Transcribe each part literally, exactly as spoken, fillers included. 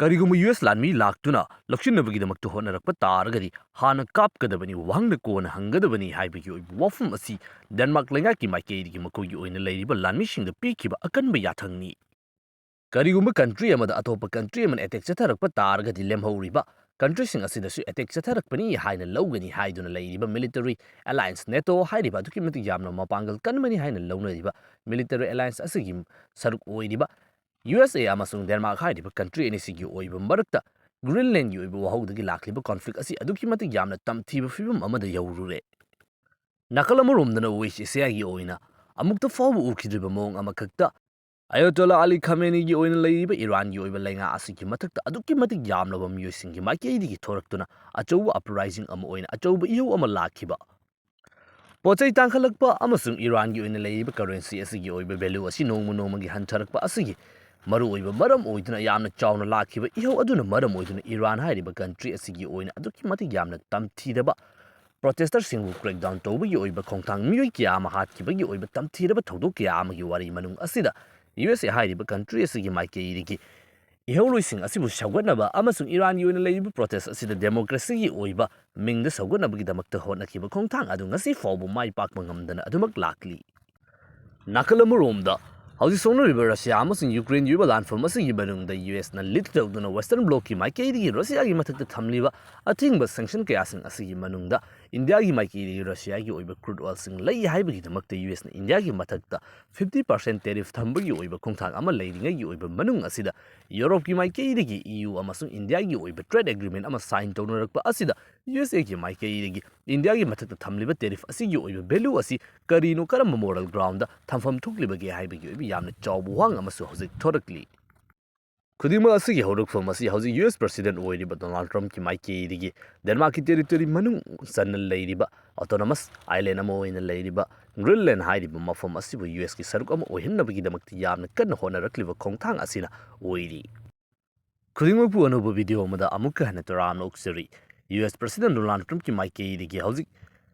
ꯀꯔꯤꯒꯨꯝꯕ U S ꯂꯥꯟꯃꯤ ꯂꯥꯛꯇꯨꯅ ꯂꯧꯁꯤꯟꯅꯕꯒꯤꯗꯃꯛꯇ ꯍꯣꯠꯅꯔꯛꯄ ꯇꯥꯔꯒꯗꯤ, ꯍꯥꯟꯅ ꯀꯥꯞꯀꯗꯕꯅꯤ, ꯋꯥꯍꯪꯅ ꯀꯣꯟꯅ ꯍꯪꯒꯗꯕꯅꯤ ꯍꯥꯏꯕꯒꯤ ꯑꯣꯏꯕ ꯋꯥꯐꯝ ꯑꯁꯤ ꯗꯦꯟꯃꯥꯔꯛ ꯂꯩꯉꯥꯛꯀꯤ ꯃꯥꯏꯀꯩꯗꯒꯤ ꯃꯈꯣꯏꯒꯤ ꯑꯣꯏꯅ ꯂꯩꯔꯤꯕ ꯂꯥꯟꯃꯤꯁꯤꯡꯗ ꯄꯤꯈꯤꯕ ꯑꯀꯟꯕ ꯌꯥꯊꯪꯅꯤ꯫ ꯀꯔꯤꯒꯨꯝꯕ ꯀꯟꯇ꯭ꯔꯤ ꯑꯃꯗ ꯑꯇꯣꯞꯄ ꯀꯟꯇ꯭ꯔꯤ ꯑꯃꯅ ꯑꯦꯇꯦꯛ ꯆꯠꯊꯔꯛꯄ ꯇꯥꯔꯒꯗꯤ, ꯂꯦꯝꯍꯧꯔꯤꯕ ꯀꯟꯇ꯭ꯔꯤꯁꯤꯡ ꯑꯁꯤꯗꯁꯨ ꯑꯦꯇꯦꯛ ꯆꯠꯊꯔꯛꯄꯅꯤ ꯍꯥꯏꯅ ꯂꯧꯒꯅꯤ ꯍꯥꯏꯗꯨꯅ ꯂꯩꯔꯤꯕ ꯃꯤꯂꯤꯇꯔꯤ ꯑꯦꯂꯥꯌꯟꯁ ꯅꯦꯇꯣ ꯍꯥꯏꯔꯤꯕ ꯑꯗꯨꯛꯀꯤ ꯃꯇꯤꯛ ꯌꯥꯝꯅ ꯃꯄꯥꯡꯒꯜ ꯀꯟꯕꯅꯤ ꯍꯥꯏꯅ ꯂꯧꯅꯔꯤꯕ ꯃꯤꯂꯤꯇꯔꯤ ꯑꯦꯂꯥꯌꯟꯁ ꯑꯁꯤꯒꯤ ꯁꯔꯨꯛ ꯑꯣꯏꯔꯤꯕ ꯌꯨ ꯑꯦꯁ ꯑꯦ ꯑꯃꯁꯨꯡ ꯗꯦꯟꯃꯥꯔꯛ ꯍꯥꯏꯔꯤꯕ ꯀꯟꯇ꯭ꯔꯤ ꯑꯅꯤꯁꯤꯒꯤ ꯑꯣꯏꯕ ꯃꯔꯛꯇ ꯒ꯭ꯔꯤꯟꯂꯦꯟꯒꯤ ꯑꯣꯏꯕ ꯋꯥꯍꯧꯗꯒꯤ ꯂꯥꯛꯂꯤꯕ ꯀꯣꯟꯐ꯭ꯂꯤꯛ ꯑꯁꯤ ꯑꯗꯨꯛꯀꯤ ꯃꯇꯤꯛ ꯌꯥꯝꯅ ꯇꯝꯊꯤꯕ ꯐꯤꯕꯝ ꯑꯃꯗ ꯌꯧꯔꯨꯔꯦ꯫ ꯅꯥꯀꯜ ꯑꯃꯔꯣꯝꯗꯅ ꯋꯦꯁ ꯑꯦꯁꯤꯌꯥꯒꯤ ꯑꯣꯏꯅ ꯑꯃꯨꯛꯇ ꯐꯥꯎꯕ ꯎꯈꯤꯗ꯭ꯔꯤꯕ ꯃꯑꯣꯡ ꯑꯃꯈꯛꯇ ꯑꯌꯥꯇꯣꯜꯂꯥ ꯑꯂꯤ ꯈꯥꯃꯦꯅꯤꯒꯤ ꯑꯣꯏꯅ ꯂꯩꯔꯤꯕ ꯏꯔꯥꯟꯒꯤ ꯑꯣꯏꯕ ꯂꯩꯉꯥꯛ ꯑꯁꯤꯒꯤ ꯃꯊꯛꯇ ꯑꯗꯨꯛꯀꯤ ꯃꯇꯤꯛ ꯌꯥꯝꯂꯕ ꯃꯤꯑꯣꯏꯁꯤꯡꯒꯤ ꯃꯥꯏꯀꯩꯗꯒꯤ ꯊꯣꯔꯛꯇꯨꯅ ꯑꯆꯧꯕ ꯑꯞꯔꯥꯏꯖꯤꯡ ꯑꯃ ꯑꯣꯏꯅ ꯑꯆꯧꯕ ꯏꯍꯧ ꯑꯃ ꯂꯥꯛꯈꯤꯕ꯫ ꯄꯣꯠ ꯆꯩ ꯇꯥꯡꯈꯠꯂꯛꯄ ꯑꯃꯁꯨꯡ ꯏꯔꯥꯟꯒꯤ ꯑꯣꯏꯅ ꯂꯩꯔꯤꯕ ꯀꯔꯦꯟꯁꯤ ꯑꯁꯤꯒꯤ ꯑꯣꯏꯕ ꯚꯦꯂꯨ ꯑꯁꯤ ꯅꯣꯡꯃ ꯅꯣꯡꯃꯒꯤ ꯍꯟꯊꯔꯛꯄ ꯑꯁꯤꯒꯤ ꯃꯔꯨꯑꯣꯏꯕ ꯃꯔꯝ ꯑꯣꯏꯗꯨꯅ ꯌꯥꯝꯅ ꯆꯥꯎꯅ ꯂꯥꯛꯈꯤꯕ ꯏꯍꯧ ꯑꯗꯨꯅ ꯃꯔꯝ ꯑꯣꯏꯗꯨꯅ ꯏꯔꯥꯟ ꯍꯥꯏꯔꯤꯕ ꯀꯟꯇ꯭ꯔꯤ ꯑꯁꯤꯒꯤ ꯑꯣꯏꯅ ꯑꯗꯨꯛꯀꯤ ꯃꯇꯤꯛ ꯌꯥꯝꯅ ꯇꯝꯊꯤꯔꯕ ꯄ꯭ꯔꯣꯇꯦꯁꯇꯔꯁꯤꯡꯕꯨ ꯀ꯭ꯔꯦꯛꯗꯥꯎꯟ ꯇꯧꯕꯒꯤ ꯑꯣꯏꯕ ꯈꯣꯡꯊꯥꯡ, ꯃꯤꯑꯣꯏ ꯀꯌꯥ ꯑꯃ ꯍꯥꯠꯈꯤꯕꯒꯤ ꯑꯣꯏꯕ ꯇꯝꯊꯤꯔꯕ ꯊꯧꯗꯣꯛ ꯀꯌꯥ ꯑꯃꯒꯤ ꯋꯥꯔꯤ ꯃꯅꯨꯡ ꯑꯁꯤꯗ ꯌꯨ ꯑꯦꯁ ꯑꯦ ꯍꯥꯏꯔꯤꯕ ꯀꯟꯇ꯭ꯔꯤ ꯑꯁꯤꯒꯤ ꯃꯥꯏꯀꯩꯗꯒꯤ ꯏꯍꯧꯔꯣꯏꯁꯤꯡ ꯑꯁꯤꯕꯨ ꯁꯧꯒꯠꯅꯕ ꯑꯃꯁꯨꯡ ꯏꯔꯥꯟꯒꯤ ꯑꯣꯏꯅ ꯂꯩꯔꯤꯕ ꯄ꯭ꯔꯣꯇꯦꯁ ꯑꯁꯤꯗ ꯗꯦꯃꯣꯀ꯭ꯔꯦꯁꯤꯒꯤ ꯑꯣꯏꯕ ꯃꯤꯡꯗ ꯁꯧꯒꯠꯅꯕꯒꯤꯗꯃꯛꯇ ꯍꯣꯠꯅꯈꯤꯕ ꯈꯣꯡꯊꯥꯡ ꯑꯗꯨ ꯉꯁꯤ ꯐꯥꯎꯕ ꯃꯥꯏ ꯄꯥꯛꯄ ꯉꯝꯗꯅ ꯑꯗꯨꯃꯛ ꯂꯥꯛꯂꯤ꯫ ꯅꯥꯀꯜ ꯑꯃꯔꯣꯝꯗ, ꯍꯧꯖꯤꯛ ꯁꯣꯛꯅꯔꯤꯕ ꯔꯁꯤꯌꯥ ꯑꯃꯁꯨꯡ ꯌꯨꯀ꯭ꯔꯦꯟꯒꯤ ꯑꯣꯏꯕ ꯂꯥꯟꯐꯝ ꯑꯁꯤꯒꯤ ꯃꯅꯨꯡꯗ ꯌꯨ ꯑꯦꯁꯅ ꯂꯤꯗ ꯇꯧꯗꯨꯅ ꯋꯦꯁꯇꯔꯟ ꯕ꯭ꯂꯣꯛꯀꯤ ꯃꯥꯏꯀꯩꯗꯒꯤ ꯔꯁꯤꯌꯥꯒꯤ ꯃꯊꯛꯇ ꯊꯝꯂꯤꯕ ꯑꯊꯤꯡꯕ ꯁꯦꯡꯁꯟ ꯀꯌꯥꯁꯤꯡ ꯑꯁꯤꯒꯤ ꯃꯅꯨꯡꯗ ꯏꯟꯗꯤꯌꯥꯒꯤ ꯃꯥꯏꯀꯩꯗꯒꯤ ꯔꯁꯤꯌꯥꯒꯤ ꯑꯣꯏꯕ ꯀ꯭ꯔꯨꯗ ꯑꯣꯏꯜꯁꯤꯡ ꯂꯩ ꯍꯥꯏꯕꯒꯤꯗꯃꯛꯇ ꯌꯨ ꯑꯦꯁꯅ ꯏꯟꯗꯤꯌꯥꯒꯤ ꯃꯊꯛꯇ ꯐꯤꯐꯇꯤ ꯄꯥꯔꯁꯦꯟ ꯇꯦꯔꯤꯐ ꯊꯝꯕꯒꯤ ꯑꯣꯏꯕ ꯈꯣꯡꯊꯥꯡ ꯑꯃ ꯂꯩꯔꯤꯉꯩꯒꯤ ꯑꯣꯏꯕ ꯃꯅꯨꯡ ꯑꯁꯤꯗ, ꯌꯨꯔꯣꯞꯀꯤ ꯃꯥꯏꯀꯩꯗꯒꯤ ꯏ ꯌꯨ ꯑꯃꯁꯨꯡ ꯏꯟꯗꯤꯌꯥꯒꯤ ꯑꯣꯏꯕ ꯇ꯭ꯔꯦꯗ ꯑꯦꯒ꯭ꯔꯤꯃꯦꯟ ꯑꯃ ꯁꯥꯏꯟ ꯇꯧꯅꯔꯛꯄ ꯑꯁꯤꯗ ꯌꯨ ꯑꯦꯁ ꯑꯦꯒꯤ ꯃꯥꯏꯀꯩꯗꯒꯤ ꯏꯟꯗꯤꯌꯥꯒꯤ ꯃꯊꯛꯇ ꯊꯝꯂꯤꯕ ꯇꯦꯔꯤꯐ ꯑꯁꯤꯒꯤ ꯑꯣꯏꯕ ꯚꯦꯂꯨ ꯑꯁꯤ ꯀꯔꯤꯅꯣ, ꯀꯔꯝꯕ ꯃꯣꯔꯦꯜ ꯒ꯭ꯔꯥꯎꯟꯗ ꯊꯝꯐꯝ ꯊꯣꯛꯂꯤꯕꯒꯦ ꯍꯥꯏꯕꯒꯤ ꯑꯣꯏꯕ ꯌꯥꯝꯅ ꯆꯥꯎꯕ ꯋꯥꯍꯪ ꯑꯃꯁꯨ ꯍꯧꯖꯤꯛ ꯊꯣꯔꯛꯂꯤ꯫ ꯈꯨꯗꯤꯡꯃꯛ ꯑꯁꯤꯒꯤ ꯍꯧꯔꯛꯐꯝ ꯑꯁꯤ ꯍꯧꯖꯤꯛ ꯌꯨ ꯑꯦꯁ ꯄ꯭ꯔꯁꯤꯗꯦꯟꯠ ꯑꯣꯏꯔꯤꯕ ꯗꯣꯅꯥꯜꯗ ꯇ꯭ꯔꯝꯞꯀꯤ ꯃꯥꯏꯀꯩꯗꯒꯤ ꯗꯦꯟꯃꯥꯔꯛꯀꯤ ꯇꯦꯔꯤꯇꯣꯔꯤ ꯃꯅꯨꯡ ꯆꯟꯅ ꯂꯩꯔꯤꯕ ꯑꯣꯇꯣꯅꯣꯃꯁ ꯑꯥꯏꯂꯦꯟ ꯑꯃ ꯑꯣꯏꯅ ꯂꯩꯔꯤꯕ ꯒ꯭ꯔꯤꯟꯂꯦꯟ ꯍꯥꯏꯔꯤꯕ ꯃꯐꯝ ꯑꯁꯤꯕꯨ ꯌꯨ ꯑꯦꯁꯀꯤ ꯁꯔꯨꯛ ꯑꯃ ꯑꯣꯏꯍꯟꯅꯕꯒꯤꯗꯃꯛꯇ ꯌꯥꯝꯅ ꯀꯟꯅ ꯍꯣꯠꯅꯔꯛꯂꯤꯕ ꯈꯣꯡꯊꯥꯡ ꯑꯁꯤꯅ ꯑꯣꯏꯔꯤ꯫ ꯈꯨꯗꯤꯡꯃꯛꯄꯨ ꯑꯅꯧꯕ ꯚꯤꯗꯤꯑꯣ ꯑꯃꯗ ꯑꯃꯨꯛꯀ ꯍꯟꯅ ꯇꯔꯥꯝꯅ ꯑꯣꯛꯆꯔꯤ꯫ ꯌꯨ ꯑꯦꯁ ꯄ꯭ꯔꯁꯤꯗꯦꯟꯠ ꯗꯣꯅꯥꯜꯗ ꯇ꯭ꯔꯝꯞꯀꯤ ꯃꯥꯏꯀꯩꯗꯒꯤ ꯍꯧꯖꯤꯛ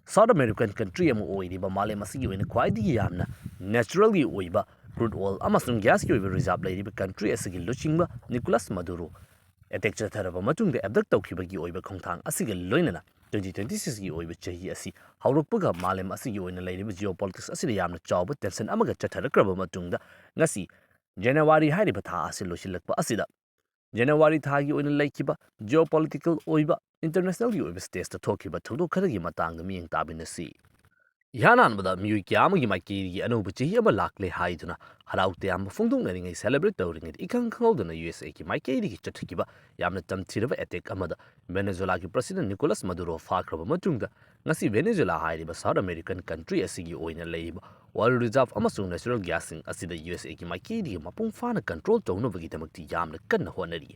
ꯁꯥꯎꯠ ꯑꯃꯦꯔꯤꯀꯟ ꯀꯟꯇ꯭ꯔꯤ ꯑꯃ ꯑꯣꯏꯔꯤꯕ, ꯃꯥꯂꯦꯝ ꯑꯁꯤꯒꯤ ꯑꯣꯏꯅ ꯈ꯭ꯋꯥꯏꯗꯒꯤ ꯌꯥꯝꯅ ꯅꯦꯆꯔꯦꯜꯒꯤ ꯑꯣꯏꯕ ꯀ꯭ꯔꯨꯗ ꯑꯣꯏꯜ ꯑꯃꯁꯨꯡ ꯒ꯭ꯌꯥꯁꯀꯤ ꯑꯣꯏꯕ ꯔꯤꯖꯥꯔꯚ ꯂꯩꯔꯤꯕ ꯀꯟꯇ꯭ꯔꯤ ꯑꯁꯤꯒꯤ ꯂꯨꯆꯤꯡꯕ ꯅꯤꯀꯣꯂꯥꯁ ꯃꯗꯨꯔꯣ ꯑꯦꯇꯦꯛ ꯆꯠꯊꯔꯕ ꯃꯇꯨꯡꯗ ꯑꯦꯕꯗꯛ ꯇꯧꯈꯤꯕꯒꯤ ꯑꯣꯏꯕ ꯈꯣꯡꯊꯥꯡ ꯑꯁꯤꯒ ꯂꯣꯏꯅꯅ twenty twenty sixꯀꯤ ꯑꯣꯏꯕ ꯆꯍꯤ ꯑꯁꯤ ꯍꯧꯔꯛꯄꯒ ꯃꯥꯂꯦꯝ ꯑꯁꯤꯒꯤ ꯑꯣꯏꯅ ꯂꯩꯔꯤꯕ geopolitics ꯑꯁꯤꯗ ꯌꯥꯝꯅ ꯆꯥꯎꯕ tension ꯑꯃꯒ ꯆꯠꯊꯔꯛꯈ꯭ꯔꯕ ꯃꯇꯨꯡꯗ ꯉꯁꯤ January ꯍꯥꯏꯔꯤꯕ ꯊꯥ ꯑꯁꯤ ꯂꯣꯏꯁꯤꯜꯂꯛꯄ ꯑꯁꯤꯗ January ꯊꯥꯒꯤ ꯑꯣꯏꯅ ꯂꯩꯈꯤꯕ geopolitical ꯑꯣꯏꯕ internationalꯒꯤ ꯑꯣꯏꯕ stageꯇ ꯊꯣꯛꯈꯤꯕ ꯊꯧꯗꯣꯛ ꯈꯔꯒꯤ ꯃꯇꯥꯡꯗ ꯃꯤꯠꯌꯦꯡ ꯇꯥꯃꯤꯟꯅꯁꯤ꯫ ꯏꯍꯥꯟ ꯍꯥꯟꯕꯗ ꯃꯤꯑꯣꯏ ꯀꯌꯥ ꯑꯃꯒꯤ ꯃꯥꯏꯀꯩꯗꯒꯤ ꯑꯅꯧꯕ ꯆꯍꯤ ꯑꯃ ꯂꯥꯛꯂꯦ ꯍꯥꯏꯗꯨꯅ ꯍꯔꯥꯎ ꯇꯌꯥꯝꯕ ꯐꯣꯡꯗꯣꯛꯅꯔꯤꯉꯩ, celebrate ꯇꯧꯔꯤꯉꯩꯗ ꯏꯈꯪ ꯈꯪꯍꯧꯗꯅ USAꯒꯤ ꯃꯥꯏꯀꯩꯗꯒꯤ ꯆꯠꯊꯈꯤꯕ ꯌꯥꯝꯅ ꯇꯝꯊꯤꯔꯕ ꯑꯦꯇꯦꯛ ꯑꯃꯗ Venezuelaꯒꯤ President Nicolas Maduro ꯐꯥꯈ꯭ꯔꯕ ꯃꯇꯨꯡꯗ ꯉꯁꯤ Venezuela ꯍꯥꯏꯔꯤꯕ South American country ꯑꯁꯤꯒꯤ ꯑꯣꯏꯅ ꯂꯩꯔꯤꯕ oil reserve ꯑꯃꯁꯨꯡ natural gasꯁꯤꯡ ꯑꯁꯤꯗ USAꯒꯤ ꯃꯥꯏꯀꯩꯗꯒꯤ ꯃꯄꯨꯡ ꯐꯥꯅ control ꯇꯧꯅꯕꯒꯤꯗꯃꯛꯇꯤ ꯌꯥꯝꯅ ꯀꯟꯅ ꯍꯣꯠꯅꯔꯤ꯫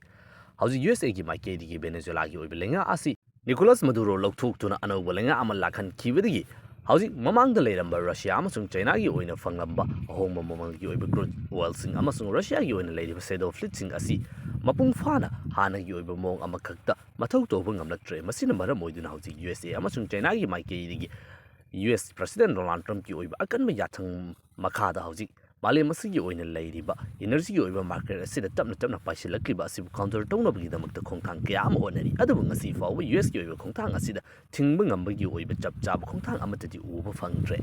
ꯍꯧꯖꯤꯛ USAꯒꯤ ꯃꯥꯏꯀꯩꯗꯒꯤ Venezuelaꯒꯤ ꯑꯣꯏꯕ ꯂꯩꯉꯥꯛ ꯑꯁꯤ Nicolas Maduro ꯂꯧꯊꯣꯛꯇꯨꯅ ꯑꯅꯧꯕ ꯂꯩꯉꯥꯛ ꯑꯃ ꯂꯥꯛꯍꯟꯈꯤꯕꯗꯒꯤ ꯍꯧꯖꯤꯛ ꯃꯃꯥꯡꯗ ꯂꯩꯔꯝꯕ Russia ꯑꯃꯁꯨꯡ Chinaꯒꯤ ꯑꯣꯏꯅ ꯐꯪꯂꯝꯕ ꯑꯍꯣꯡꯕ ꯃꯃꯜꯒꯤ ꯑꯣꯏꯕ crude oilꯁꯤꯡ ꯑꯃꯁꯨꯡ Russiaꯒꯤ ꯑꯣꯏꯅ ꯂꯩꯔꯤꯕ shadow fleetꯁꯤꯡ ꯑꯁꯤ ꯃꯄꯨꯡ ꯐꯥꯅ ꯍꯥꯟꯅꯒꯤ ꯑꯣꯏꯕ ꯃꯑꯣꯡ ꯑꯃꯈꯛꯇ ꯃꯊꯧ ꯇꯧꯕ ꯉꯝꯂꯛꯇ꯭ꯔꯦ꯫ ꯃꯁꯤꯅ ꯃꯔꯝ ꯑꯣꯏꯗꯨꯅ ꯍꯧꯖꯤꯛ USA ꯑꯃꯁꯨꯡ Chinaꯒꯤ ꯃꯥꯏꯀꯩꯗꯒꯤ US President Donald Trumpꯀꯤ ꯑꯣꯏꯕ ꯑꯀꯟꯕ ꯌꯥꯊꯪ ꯃꯈꯥꯗ ꯍꯧꯖꯤꯛ ꯃꯥꯂꯦꯝ ꯑꯁꯤꯒꯤ ꯑꯣꯏꯅ ꯂꯩꯔꯤꯕ energyꯒꯤ ꯑꯣꯏꯕ market ꯑꯁꯤꯗ ꯇꯞꯅ ꯇꯞꯅ ꯄꯥꯏꯁꯤꯜꯂꯛꯂꯤꯕ ꯑꯁꯤꯕꯨ counter ꯇꯧꯅꯕꯒꯤꯗꯃꯛꯇ ꯈꯣꯡꯊꯥꯡ ꯀꯌꯥ ꯑꯃ ꯍꯣꯠꯅꯔꯤ꯫ ꯑꯗꯨꯕꯨ ꯉꯁꯤ ꯐꯥꯎꯕ USꯀꯤ ꯑꯣꯏꯕ ꯈꯣꯡꯊꯥꯡ ꯑꯁꯤꯗ ꯊꯤꯡꯕ ꯉꯝꯕꯒꯤ ꯑꯣꯏꯕ ꯆꯞ ꯆꯥꯕ ꯈꯣꯡꯊꯥꯡ ꯑꯃꯠꯇꯗꯤ ꯎꯕ ꯐꯪꯗ꯭ꯔꯦ꯫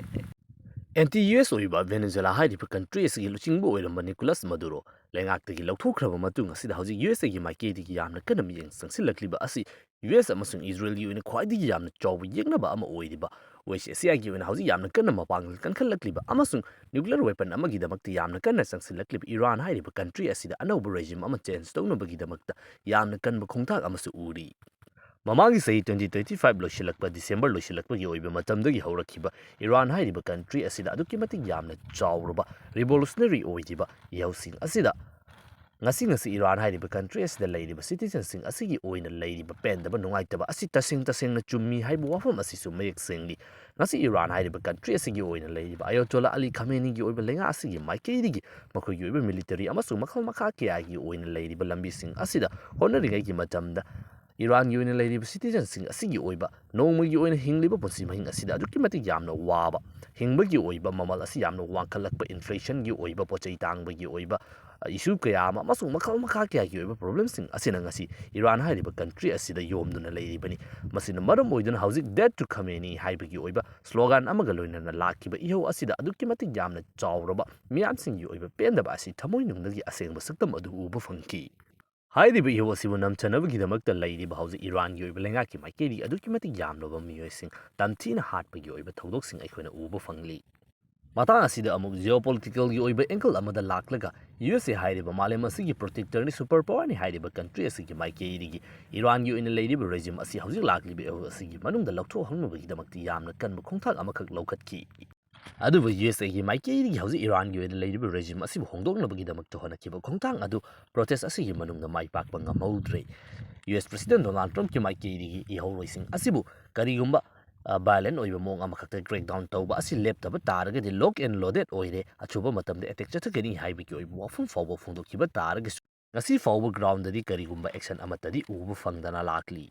Anti-US ꯑꯣꯏꯕ Venezuela ꯍꯥꯏꯔꯤꯕ country ꯑꯁꯤꯒꯤ ꯂꯨꯆꯤꯡꯕ ꯑꯣꯏꯔꯝꯕ Nicolas Maduro ꯂꯩꯉꯥꯛꯇꯒꯤ ꯂꯧꯊꯣꯛꯈ꯭ꯔꯕ ꯃꯇꯨꯡ ꯑꯁꯤꯗ ꯍꯧꯖꯤꯛ USAꯒꯤ ꯃꯥꯏꯀꯩꯗꯒꯤ ꯌꯥꯝꯅ ꯀꯟꯅ ꯃꯤꯠꯌꯦꯡ ꯆꯪꯁꯤꯜꯂꯛꯂꯤꯕ ꯑꯁꯤ US ꯑꯃꯁꯨꯡ Israelꯒꯤ ꯑꯣꯏꯅ ꯈ꯭ꯋꯥꯏꯗꯒꯤ ꯌꯥꯝꯅ ꯆꯥꯎꯕ ꯌꯦꯛꯅꯕ ꯑꯃ ꯑꯣꯏꯔꯤꯕ West Asiaꯒꯤ ꯑꯣꯏꯅ ꯍꯧꯖꯤꯛ ꯌꯥꯝꯅ ꯀꯟꯅ ꯃꯄꯥꯡꯒꯜ ꯀꯟꯈꯠꯂꯛꯂꯤꯕ ꯑꯃꯁꯨꯡ nuclear weapon ꯑꯃꯒꯤꯗꯃꯛꯇ ꯌꯥꯝꯅ ꯀꯟꯅ ꯆꯪꯁꯤꯜꯂꯛꯂꯤꯕ Iran ꯍꯥꯏꯔꯤꯕ country ꯑꯁꯤꯗ ꯑꯅꯧꯕ regime ꯑꯃ change ꯇꯧꯅꯕꯒꯤꯗꯃꯛꯇ ꯌꯥꯝꯅ ꯀꯟꯕ ꯈꯣꯡꯊꯥꯡ ꯑꯃꯁꯨ ꯎꯔꯤ꯫ ꯃꯃꯥꯡꯒꯤ ꯆꯍꯤ twenty twenty five ꯂꯣꯏꯁꯤꯜꯂꯛꯄ, December ꯂꯣꯏꯁꯤꯜꯂꯛꯄꯒꯤ ꯑꯣꯏꯕ ꯃꯇꯝꯗꯒꯤ ꯍꯧꯔꯛꯈꯤꯕ Iran ꯍꯥꯏꯔꯤꯕ country ꯑꯁꯤꯗ ꯑꯗꯨꯛꯀꯤ ꯃꯇꯤꯛ ꯌꯥꯝꯅ ꯆꯥꯎꯔꯕ revolutionary ꯑꯣꯏꯔꯤꯕ ꯏꯍꯧꯁꯤꯡ ꯑꯁꯤꯗ ꯉꯁꯤ, ꯉꯁꯤ Iran ꯍꯥꯏꯔꯤꯕ country ꯑꯁꯤꯗ ꯂꯩꯔꯤꯕ citizenꯁꯤꯡ ꯑꯁꯤꯒꯤ ꯑꯣꯏꯅ ꯂꯩꯔꯤꯕ ꯄꯦꯟꯗꯕ, ꯅꯨꯡꯉꯥꯏꯇꯕ ꯑꯁꯤ ꯇꯁꯦꯡ ꯇꯁꯦꯡꯅ ꯆꯨꯝꯃꯤ ꯍꯥꯏꯕ ꯋꯥꯐꯝ ꯑꯁꯤꯁꯨ ꯃꯌꯦꯛ ꯁꯦꯡꯂꯤ꯫ ꯉꯁꯤ Iran ꯍꯥꯏꯔꯤꯕ country ꯑꯁꯤꯒꯤ ꯑꯣꯏꯅ ꯂꯩꯔꯤꯕ Ayatollah Ali Khameneiꯒꯤ ꯑꯣꯏꯕ ꯂꯩꯉꯥꯛ ꯑꯁꯤꯒꯤ ꯃꯥꯏꯀꯩꯗꯒꯤ ꯃꯈꯣꯏꯒꯤ ꯑꯣꯏꯕ military ꯑꯃꯁꯨꯡ ꯃꯈꯜ ꯃꯈꯥ ꯀꯌꯥꯒꯤ ꯑꯣꯏꯅ ꯂꯩꯔꯤꯕ ꯂꯝꯕꯤꯁꯤꯡ ꯑꯁꯤꯗ ꯍꯣꯠꯅꯔꯤꯉꯩꯒꯤ ꯃꯇꯝꯗ Iranꯒꯤ ꯑꯣꯏꯅ ꯂꯩꯔꯤꯕ citizenꯁꯤꯡ ꯑꯁꯤꯒꯤ ꯑꯣꯏꯕ ꯅꯣꯡꯃꯒꯤ ꯑꯣꯏꯅ ꯍꯤꯡꯂꯤꯕ ꯄꯨꯟꯁꯤ ꯃꯍꯤꯡ ꯑꯁꯤꯗ ꯑꯗꯨꯛꯀꯤ ꯃꯇꯤꯛ ꯌꯥꯝꯅ ꯋꯥꯕ, ꯍꯤꯡꯕꯒꯤ ꯑꯣꯏꯕ ꯃꯃꯜ ꯑꯁꯤ ꯌꯥꯝꯅ ꯋꯥꯡꯈꯠꯂꯛꯄ, inflationꯒꯤ ꯑꯣꯏꯕ, ꯄꯣꯠ ꯆꯩ ꯇꯥꯡꯕꯒꯤ ꯑꯣꯏꯕ, issue ꯀꯌꯥ ꯑꯃ ꯑꯃꯁꯨꯡ ꯃꯈꯜ ꯃꯈꯥ ꯀꯌꯥꯒꯤ ꯑꯣꯏꯕ problemꯁꯤꯡ ꯑꯁꯤꯅ ꯉꯁꯤ ꯏꯔꯥꯟ ꯍꯥꯏꯔꯤꯕ country ꯑꯁꯤꯗ ꯌꯣꯝꯗꯨꯅ ꯂꯩꯔꯤꯕꯅꯤ꯫ ꯃꯁꯤꯅ ꯃꯔꯝ ꯑꯣꯏꯗꯨꯅ ꯍꯧꯖꯤꯛ "Death to Khamenei" ꯍꯥꯏꯕꯒꯤ ꯑꯣꯏꯕ slogan ꯑꯃꯒ ꯂꯣꯏꯅꯅ ꯂꯥꯛꯈꯤꯕ ꯏꯍꯧ ꯑꯁꯤꯗ ꯑꯗꯨꯛꯀꯤ ꯃꯇꯤꯛ ꯌꯥꯝꯅ ꯆꯥꯎꯔꯕ ꯃꯤꯌꯥꯝꯁꯤꯡꯒꯤ ꯑꯣꯏꯕ ꯄꯦꯟꯗꯕ ꯑꯁꯤ ꯊꯃꯣꯏꯅꯨꯡꯗꯒꯤ ꯑꯁꯦꯡꯕ ꯁꯛꯇꯝ ꯑꯗꯨ ꯎꯕ ꯐꯪꯈꯤ꯫ ꯍꯥꯏꯔꯤꯕ ꯏꯍꯧ ꯑꯁꯤꯕꯨ ꯅꯝꯊꯅꯕꯒꯤꯗꯃꯛꯇ ꯂꯩꯔꯤꯕ ꯍꯧꯖꯤꯛ ꯏꯔꯥꯟꯒꯤ ꯑꯣꯏꯕ ꯂꯩꯉꯥꯛꯀꯤ ꯃꯥꯏꯀꯩꯗꯒꯤ ꯑꯗꯨꯛꯀꯤ ꯃꯇꯤꯛ ꯌꯥꯝꯂꯕ ꯃꯤꯑꯣꯏꯁꯤꯡ ꯇꯝꯊꯤꯅ ꯍꯥꯠꯄꯒꯤ ꯑꯣꯏꯕ ꯊꯧꯗꯣꯛꯁꯤꯡ ꯑꯩꯈꯣꯏꯅ ꯎꯕ ꯐꯪꯂꯤ꯫ ꯃꯇꯥꯡ ꯑꯁꯤꯗ ꯑꯃꯨꯛ geopoliticalꯒꯤ ꯑꯣꯏꯕ angle ꯑꯃꯗ ꯂꯥꯛꯂꯒ, USA ꯍꯥꯏꯔꯤꯕ ꯃꯥꯂꯦꯝ ꯑꯁꯤꯒꯤ protectorꯅꯤ, super powerꯅꯤ ꯍꯥꯏꯔꯤꯕ country ꯑꯁꯤꯒꯤ ꯃꯥꯏꯀꯩꯗꯒꯤ ꯏꯔꯥꯟꯒꯤ ꯑꯣꯏꯅ ꯂꯩꯔꯤꯕ regime ꯑꯁꯤ ꯍꯧꯖꯤꯛ ꯂꯥꯛꯂꯤꯕ ꯏꯍꯧ ꯑꯁꯤꯒꯤ ꯃꯅꯨꯡꯗ ꯂꯧꯊꯣꯛꯍꯧꯅꯕꯒꯤꯗꯃꯛꯇ ꯌꯥꯝꯅ ꯀꯟꯕ ꯈꯣꯡꯊꯥꯡ ꯑꯃꯈꯛ ꯂꯧꯈꯠꯈꯤ꯫ ꯑꯗꯨꯕꯨ USAꯒꯤ ꯃꯥꯏꯀꯩꯗꯒꯤ ꯍꯧꯖꯤꯛ ꯏꯔꯥꯟꯒꯤ ꯑꯣꯏꯅ ꯂꯩꯔꯤꯕ regime ꯑꯁꯤꯕꯨ ꯍꯣꯡꯗꯣꯛꯅꯕꯒꯤꯗꯃꯛꯇ ꯍꯣꯠꯅꯈꯤꯕ ꯈꯣꯡꯊꯥꯡ ꯑꯗꯨ protest ꯑꯁꯤꯒꯤ ꯃꯅꯨꯡꯗ ꯃꯥꯏ ꯄꯥꯛꯄ ꯉꯝꯍꯧꯗ꯭ꯔꯦ꯫ US President Donald Trumpꯀꯤ ꯃꯥꯏꯀꯩꯗꯒꯤ ꯏꯍꯧꯔꯣꯏꯁꯤꯡ ꯑꯁꯤꯕꯨ ꯀꯔꯤꯒꯨꯝꯕ, ꯑ, violent ꯑꯣꯏꯕ ꯃꯑꯣꯡ ꯑꯃꯈꯛꯇ crackdown ꯇꯧꯕ ꯑꯁꯤ ꯂꯦꯞꯇꯕ ꯇꯥꯔꯒꯗꯤ, lock and loaded ꯑꯣꯏꯔꯦ, ꯑꯆꯨꯝꯕ ꯃꯇꯝꯗ attack ꯆꯠꯊꯒꯅꯤ ꯍꯥꯏꯕꯒꯤ ꯑꯣꯏꯕ ꯋꯥꯐꯝ ꯐꯥꯎꯕ ꯐꯣꯡꯗꯣꯛꯈꯤꯕ ꯇꯥꯔꯒꯁꯨ, ꯉꯁꯤ ꯐꯥꯎꯕ groundꯗꯗꯤ ꯀꯔꯤꯒꯨꯝꯕ action ꯑꯃꯠꯇꯗꯤ ꯎꯕ ꯐꯪꯗꯅ ꯂꯥꯛꯂꯤ꯫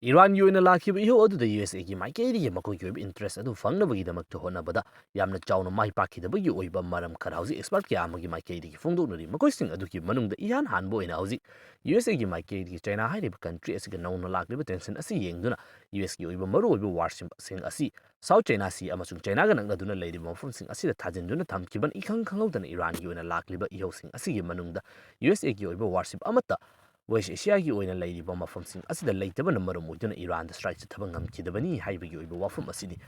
ꯏꯔꯥꯟꯒꯤ ꯑꯣꯏꯅ ꯂꯥꯛꯈꯤꯕ ꯏꯍꯧ ꯑꯗꯨꯗ USAꯒꯤ ꯃꯥꯏꯀꯩꯗꯒꯤ ꯃꯈꯣꯏꯒꯤ ꯑꯣꯏꯕ interest ꯑꯗꯨ ꯐꯪꯅꯕꯒꯤꯗꯃꯛꯇ ꯍꯣꯠꯅꯕꯗ ꯌꯥꯝꯅ ꯆꯥꯎꯅ ꯃꯥꯏ ꯄꯥꯛꯈꯤꯗꯕꯒꯤ ꯑꯣꯏꯕ ꯃꯔꯝ ꯈꯔ ꯍꯧꯖꯤꯛ expert ꯀꯌꯥ ꯑꯃꯒꯤ ꯃꯥꯏꯀꯩꯗꯒꯤ ꯐꯣꯡꯗꯣꯛꯅꯔꯤ꯫ ꯃꯈꯣꯏꯁꯤꯡ ꯑꯗꯨꯒꯤ ꯃꯅꯨꯡꯗ ꯏꯍꯥꯟ ꯍꯥꯟꯕ ꯑꯣꯏꯅ ꯍꯧꯖꯤꯛ USAꯒꯤ ꯃꯥꯏꯀꯩꯗꯒꯤ China ꯍꯥꯏꯔꯤꯕ country ꯑꯁꯤꯒ ꯅꯧꯅ ꯂꯥꯛꯂꯤꯕ tension ꯑꯁꯤ ꯌꯦꯡꯗꯨꯅ USꯒꯤ ꯑꯣꯏꯕ ꯃꯔꯨꯑꯣꯏꯕ warshipꯁꯤꯡ ꯑꯁꯤ South China Sea ꯑꯃꯁꯨꯡ Chinaꯒ ꯅꯛꯅꯗꯨꯅ ꯂꯩꯔꯤꯕ ꯃꯐꯝꯁꯤꯡ ꯑꯁꯤꯗ ꯊꯥꯖꯤꯟꯗꯨꯅ ꯊꯝꯈꯤꯕꯅ ꯏꯈꯪ ꯈꯪꯍꯧꯗꯅ ꯏꯔꯥꯟꯒꯤ ꯑꯣꯏꯅ ꯂꯥꯛꯂꯤꯕ ꯏꯍꯧꯁꯤꯡ ꯑꯁꯤꯒꯤ ꯃꯅꯨꯡꯗ USAꯒꯤ ꯑꯣꯏꯕ warship ꯑꯃꯠꯇ West Asiaꯒꯤ ꯑꯣꯏꯅ ꯂꯩꯔꯤꯕ ꯃꯐꯝꯁꯤꯡ ꯑꯁꯤꯗ ꯂꯩꯇꯕꯅ ꯃꯔꯝ ꯑꯣꯏꯗꯨꯅ ꯏꯔꯥꯟꯗ strike ꯆꯠꯊꯕ ꯉꯝꯈꯤꯗꯕꯅꯤ ꯍꯥꯏꯕꯒꯤ ꯑꯣꯏꯕ ꯋꯥꯐꯝ ꯑꯁꯤꯅꯤ꯫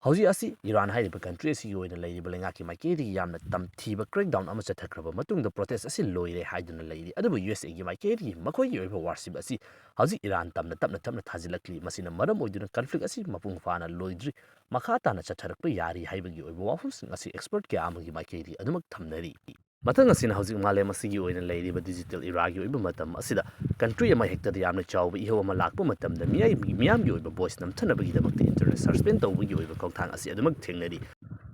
ꯍꯧꯖꯤꯛ ꯑꯁꯤ ꯏꯔꯥꯟ ꯍꯥꯏꯔꯤꯕ country ꯑꯁꯤꯒꯤ ꯑꯣꯏꯅ ꯂꯩꯔꯤꯕ ꯂꯩꯉꯥꯛꯀꯤ ꯃꯥꯏꯀꯩꯗꯒꯤ ꯌꯥꯝꯅ ꯇꯝꯊꯤꯕ crackdown ꯑꯃ ꯆꯠꯊꯈ꯭ꯔꯕ ꯃꯇꯨꯡꯗ protest ꯑꯁꯤ ꯂꯣꯏꯔꯦ ꯍꯥꯏꯗꯨꯅ ꯂꯩꯔꯤ꯫ ꯑꯗꯨꯕꯨ USAꯒꯤ ꯃꯥꯏꯀꯩꯗꯒꯤ ꯃꯈꯣꯏꯒꯤ ꯑꯣꯏꯕ warship ꯑꯁꯤ ꯍꯧꯖꯤꯛ ꯏꯔꯥꯟ ꯇꯝꯅ ꯇꯞꯅ ꯇꯞꯅ ꯊꯥꯖꯤꯜꯂꯛꯂꯤ꯫ ꯃꯁꯤꯅ ꯃꯔꯝ ꯑꯣꯏꯗꯨꯅ conflict ꯑꯁꯤ ꯃꯄꯨꯡ ꯐꯥꯅ ꯂꯣꯏꯗ꯭ꯔꯤ, ꯃꯈꯥ ꯇꯥꯅ ꯆꯠꯊꯔꯛꯄ ꯌꯥꯔꯤ ꯍꯥꯏꯕꯒꯤ ꯑꯣꯏꯕ ꯋꯥꯐꯝꯁꯤꯡ ꯑꯁꯤ expert ꯀꯌꯥ ꯑꯃꯒꯤ ꯃꯥꯏꯀꯩꯗꯒꯤ ꯑꯗꯨꯃꯛ ꯊꯝꯅꯔꯤ꯫ ꯃꯊꯪ ꯑꯁꯤꯅ ꯍꯧꯖꯤꯛ ꯃꯥꯂꯦꯝ ꯑꯁꯤꯒꯤ ꯑꯣꯏꯅ ꯂꯩꯔꯤꯕ digital eraꯒꯤ ꯑꯣꯏꯕ ꯃꯇꯝ ꯑꯁꯤꯗ country ꯑꯃ ꯍꯦꯛꯇꯗ ꯌꯥꯝꯅ ꯆꯥꯎꯕ ꯏꯍꯧ ꯑꯃ ꯂꯥꯛꯄ ꯃꯇꯝꯗ ꯃꯤꯌꯥꯝ-, ꯃꯤꯌꯥꯝꯒꯤ ꯑꯣꯏꯕ voice ꯅꯝꯊꯅꯕꯒꯤꯗꯃꯛꯇ internet suspend ꯇꯧꯕꯒꯤ ꯑꯣꯏꯕ ꯈꯣꯡꯊꯥꯡ ꯑꯁꯤ ꯑꯗꯨꯃꯛ ꯊꯦꯡꯅꯔꯤ꯫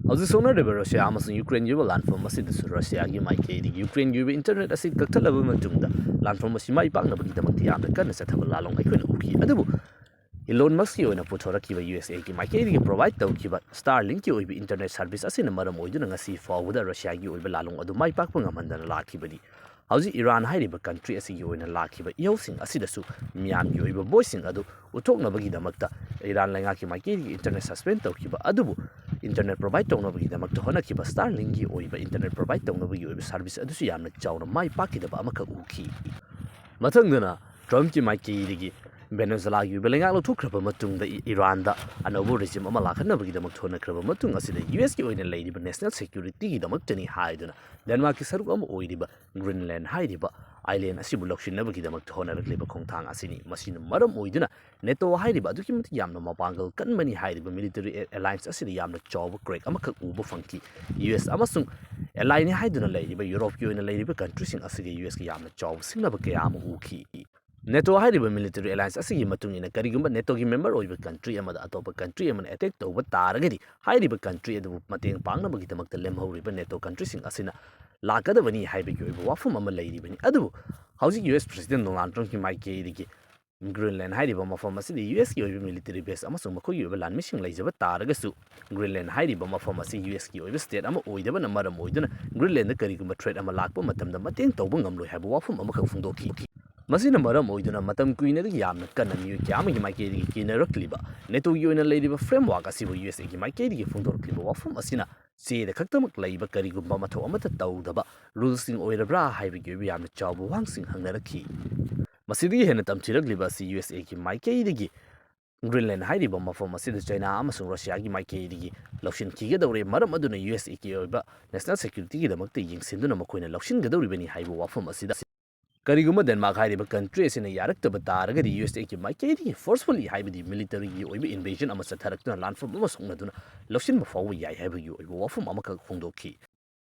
ꯍꯧꯖꯤꯛ ꯁꯣꯛꯅꯔꯤꯕ Russia ꯑꯃꯁꯨꯡ Ukraineꯒꯤ ꯑꯣꯏꯕ ꯂꯥꯟꯐꯝ ꯑꯁꯤꯗꯁꯨ Russiaꯒꯤ ꯃꯥꯏꯀꯩꯗꯒꯤ Ukraineꯒꯤ ꯑꯣꯏꯕ internet ꯑꯁꯤ ꯀꯛꯊꯠꯂꯕ ꯃꯇꯨꯡꯗ ꯂꯥꯟꯐꯝ ꯑꯁꯤ ꯃꯥꯏ ꯄꯥꯛꯅꯕꯒꯤꯗꯃꯛꯇ ꯌꯥꯝꯅ ꯀꯟꯅ ꯆꯠꯊꯕ ꯂꯥꯂꯣꯡ ꯑꯩꯈꯣꯏꯅ ꯎꯈꯤ꯫ ꯑꯗꯨꯕꯨ Elon Muskꯀꯤ ꯑꯣꯏꯅ ꯄꯨꯊꯣꯔꯛꯈꯤꯕ ꯌꯨ ꯑꯦꯁ ꯑꯦꯒꯤ ꯃꯥꯏꯀꯩꯗꯒꯤ provide ꯇꯧꯈꯤꯕ Starlinkꯀꯤ ꯑꯣꯏꯕ internet service ꯑꯁꯤꯅ ꯃꯔꯝ ꯑꯣꯏꯗꯨꯅ ꯉꯁꯤ ꯐꯥꯎꯕꯗ ꯔꯁꯤꯌꯥꯒꯤ ꯑꯣꯏꯕ ꯂꯥꯂꯣꯡ ꯑꯗꯨ ꯃꯥꯏ ꯄꯥꯛꯄ ꯉꯝꯍꯟꯗꯅ ꯂꯥꯛꯈꯤꯕꯅꯤ꯫ ꯍꯧꯖꯤꯛ ꯏꯔꯥꯟ ꯍꯥꯏꯔꯤꯕ country ꯑꯁꯤꯒꯤ ꯑꯣꯏꯅ ꯂꯥꯛꯈꯤꯕ ꯏꯍꯧꯁꯤꯡ ꯑꯁꯤꯗꯁꯨ ꯃꯤꯌꯥꯝꯒꯤ ꯑꯣꯏꯕ voiceꯁꯤꯡ ꯑꯗꯨ ꯎꯠꯊꯣꯛꯅꯕꯒꯤꯗꯃꯛꯇ ꯏꯔꯥꯟ ꯂꯩꯉꯥꯛꯀꯤ ꯃꯥꯏꯀꯩꯗꯒꯤ internet suspend ꯇꯧꯈꯤꯕ ꯑꯗꯨꯕꯨ internet provide ꯇꯧꯅꯕꯒꯤꯗꯃꯛꯇ ꯍꯣꯠꯅꯈꯤꯕ Starlinkꯀꯤ ꯑꯣꯏꯕ internet provide ꯇꯧꯅꯕꯒꯤ ꯑꯣꯏꯕ service ꯑꯗꯨꯁꯨ ꯌꯥꯝꯅ ꯆꯥꯎꯅ ꯃꯥꯏ ꯄꯥꯛꯈꯤꯗꯕ ꯑꯃꯈꯛ ꯎꯈꯤ꯫ ꯃꯊꯪꯗꯅ Trumpꯀꯤ ꯃꯥꯏꯀꯩꯗꯒꯤ Venezuelaꯒꯤ ꯑꯣꯏꯕ ꯂꯩꯉꯥꯛ ꯂꯧꯊꯣꯛꯈ꯭ꯔꯕ ꯃꯇꯨꯡꯗ ꯏ-, ꯏꯔꯥꯟꯗ ꯑꯅꯧꯕ regime ꯑꯃ ꯂꯥꯛꯍꯟꯅꯕꯒꯤꯗꯃꯛ ꯍꯣꯠꯅꯈ꯭ꯔꯕ ꯃꯇꯨꯡ ꯑꯁꯤꯗ ꯌꯨ ꯑꯦꯁꯀꯤ ꯑꯣꯏꯅ ꯂꯩꯔꯤꯕ national securityꯒꯤꯗꯃꯛꯇꯅꯤ ꯍꯥꯏꯗꯨꯅ ꯗꯦꯟꯃꯥꯔꯛꯀꯤ ꯁꯔꯨꯛ ꯑꯃ ꯑꯣꯏꯔꯤꯕ Greenland ꯍꯥꯏꯔꯤꯕ island ꯑꯁꯤꯕꯨ ꯂꯧꯁꯤꯟꯅꯕꯒꯤꯗꯃꯛꯇ ꯍꯣꯠꯅꯔꯛꯂꯤꯕ ꯈꯣꯡꯊꯥꯡ ꯑꯁꯤꯅꯤ꯫ ꯃꯁꯤꯅ ꯃꯔꯝ ꯑꯣꯏꯗꯨꯅ NATO ꯍꯥꯏꯔꯤꯕ ꯑꯗꯨꯛꯀꯤ ꯃꯇꯤꯛ ꯌꯥꯝꯅ ꯃꯄꯥꯡꯒꯜ ꯀꯟꯕꯅꯤ ꯍꯥꯏꯔꯤꯕ military alliance ꯑꯁꯤꯗ ꯌꯥꯝꯅ ꯆꯥꯎꯕ crack ꯑꯃꯈꯛ ꯎꯕ ꯐꯪꯈꯤ꯫ ꯌꯨ ꯑꯦꯁ ꯑꯃꯁꯨꯡ allyꯅꯤ ꯍꯥꯏꯗꯨꯅ ꯂꯩꯔꯤꯕ ꯌꯨꯔꯣꯞꯀꯤ ꯑꯣꯏꯅ ꯂꯩꯔꯤꯕ countryꯁꯤꯡ ꯑꯁꯤꯒ ꯌꯨ ꯑꯦꯁꯀ ꯌꯥꯝꯅ ꯆꯥꯎꯕ ꯁꯤꯡꯅꯕ ꯀꯌꯥ ꯑꯃ ꯎꯈꯤ꯫ NATO ꯍꯥꯏꯔꯤꯕ military alliance ꯑꯁꯤꯒꯤ ꯃꯇꯨꯡ ꯏꯟꯅ ꯀꯔꯤꯒꯨꯝꯕ NATOꯒꯤ member ꯑꯣꯏꯕ country ꯑꯃꯗ ꯑꯇꯣꯞꯄ country ꯑꯃꯅ attack ꯇꯧꯕ ꯇꯥꯔꯒꯗꯤ ꯍꯥꯏꯔꯤꯕ country ꯑꯗꯨꯕꯨ ꯃꯇꯦꯡ ꯄꯥꯡꯅꯕꯒꯤꯗꯃꯛꯇ ꯂꯦꯝꯍꯧꯔꯤꯕ NATO countryꯁꯤꯡ ꯑꯁꯤꯅ ꯂꯥꯛꯀꯗꯕꯅꯤ ꯍꯥꯏꯕꯒꯤ ꯑꯣꯏꯕ ꯋꯥꯐꯝ ꯑꯃ ꯂꯩꯔꯤꯕꯅꯤ꯫ ꯑꯗꯨꯕꯨ ꯍꯧꯖꯤꯛ ꯌꯨ ꯑꯦꯁ President Donald Trumpꯀꯤ ꯃꯥꯏꯀꯩꯗꯒꯤ Greenland ꯍꯥꯏꯔꯤꯕ ꯃꯐꯝ ꯑꯁꯤꯗ ꯌꯨ ꯑꯦꯁꯀꯤ ꯑꯣꯏꯕ military base ꯑꯃꯁꯨꯡ ꯃꯈꯣꯏꯒꯤ ꯑꯣꯏꯕ ꯂꯥꯟꯃꯤꯁꯤꯡ ꯂꯩꯖꯕ ꯇꯥꯔꯒꯁꯨ Greenland ꯍꯥꯏꯔꯤꯕ ꯃꯐꯝ ꯑꯁꯤ ꯌꯨ ꯑꯦꯁꯀꯤ ꯑꯣꯏꯕ state ꯑꯃ ꯑꯣꯏꯗꯕꯅ ꯃꯔꯝ ꯑꯣꯏꯗꯨꯅ Greenlandꯗ ꯀꯔꯤꯒꯨꯝꯕ threat ꯑꯃ ꯂꯥꯛꯄ ꯃꯇꯝꯗ ꯃꯇꯦꯡ ꯇꯧꯕ ꯉꯝꯂꯣꯏ ꯍꯥꯏꯕ ꯋꯥꯐꯝ ꯑꯃꯈꯛ ꯐꯣꯡꯗꯣꯛꯈꯤ꯫ ꯃꯁꯤꯅ ꯃꯔꯝ ꯑꯣꯏꯗꯨꯅ ꯃꯇꯝ ꯀꯨꯏꯅꯗꯒꯤ ꯌꯥꯝꯅ ꯀꯟꯅ ꯃꯤꯑꯣꯏ ꯀꯌꯥ ꯑꯃꯒꯤ ꯃꯥꯏꯀꯩꯗꯒꯤ ꯀꯤꯅꯔꯛꯂꯤꯕ NATOꯒꯤ ꯑꯣꯏꯅ ꯂꯩꯔꯤꯕ framework ꯑꯁꯤꯕꯨ ꯌꯨ ꯑꯦꯁ ꯑꯦꯒꯤ ꯃꯥꯏꯀꯩꯗꯒꯤ ꯐꯣꯡꯗꯣꯔꯛꯂꯤꯕ ꯋꯥꯐꯝ ꯑꯁꯤꯅ ꯆꯦꯗ ꯈꯛꯇꯃꯛ ꯂꯩꯕ ꯀꯔꯤꯒꯨꯝꯕ ꯃꯊꯧ ꯑꯃꯠꯇ ꯇꯧꯗꯕ ruleꯁꯤꯡ ꯑꯣꯏꯔꯕ꯭ꯔꯥ ꯍꯥꯏꯕꯒꯤ ꯑꯣꯏꯕ ꯌꯥꯝꯅ ꯆꯥꯎꯕ ꯋꯥꯍꯪꯁꯤꯡ ꯍꯪꯅꯔꯛꯈꯤ꯫ ꯃꯁꯤꯗꯒꯤ ꯍꯦꯟꯅ ꯇꯝꯊꯤꯔꯛꯂꯤꯕ ꯑꯁꯤ ꯌꯨ ꯑꯦꯁ ꯑꯦꯒꯤ ꯃꯥꯏꯀꯩꯗꯒꯤ Greenland ꯍꯥꯏꯔꯤꯕ ꯃꯐꯝ ꯑꯁꯤꯗ ꯆꯩꯅꯥ ꯑꯃꯁꯨꯡ ꯔꯁꯤꯌꯥꯒꯤ ꯃꯥꯏꯀꯩꯗꯒꯤ ꯂꯧꯁꯤꯟꯈꯤꯒꯗꯧꯔꯦ꯫ ꯃꯔꯝ ꯑꯗꯨꯅ ꯌꯨ ꯑꯦꯁ ꯑꯦꯒꯤ ꯑꯣꯏꯕ national securityꯒꯤꯗꯃꯛꯇ ꯌꯦꯡꯁꯤꯟꯗꯨꯅ ꯃꯈꯣꯏꯅ ꯂꯧꯁꯤꯟꯒꯗꯧꯔꯤꯕꯅꯤ ꯍꯥꯏꯕ ꯋꯥꯐꯝ ꯑꯁꯤꯗ ꯀꯔꯤꯒꯨꯝꯕ ꯗꯦꯟꯃꯥꯔꯛ ꯍꯥꯏꯔꯤꯕ country ꯑꯁꯤꯅ ꯌꯥꯔꯛꯇꯕ ꯇꯥꯔꯒꯗꯤ ꯌꯨ ꯑꯦꯁ ꯑꯦꯒꯤ ꯃꯥꯏꯀꯩꯗꯒꯤ forcefully ꯍꯥꯏꯕꯗꯤ militaryꯒꯤ ꯑꯣꯏꯕ invasion ꯑꯃ ꯆꯠꯊꯔꯛꯇꯨꯅ ꯂꯥꯟꯐꯝ ꯑꯃ ꯁꯣꯛꯅꯗꯨꯅ ꯂꯧꯁꯤꯟꯕ ꯐꯥꯎꯕ ꯌꯥꯏ ꯍꯥꯏꯕꯒꯤ ꯑꯣꯏꯕ ꯋꯥꯐꯝ ꯑꯃꯈꯛ ꯐꯣꯡꯗꯣꯛꯈꯤ꯫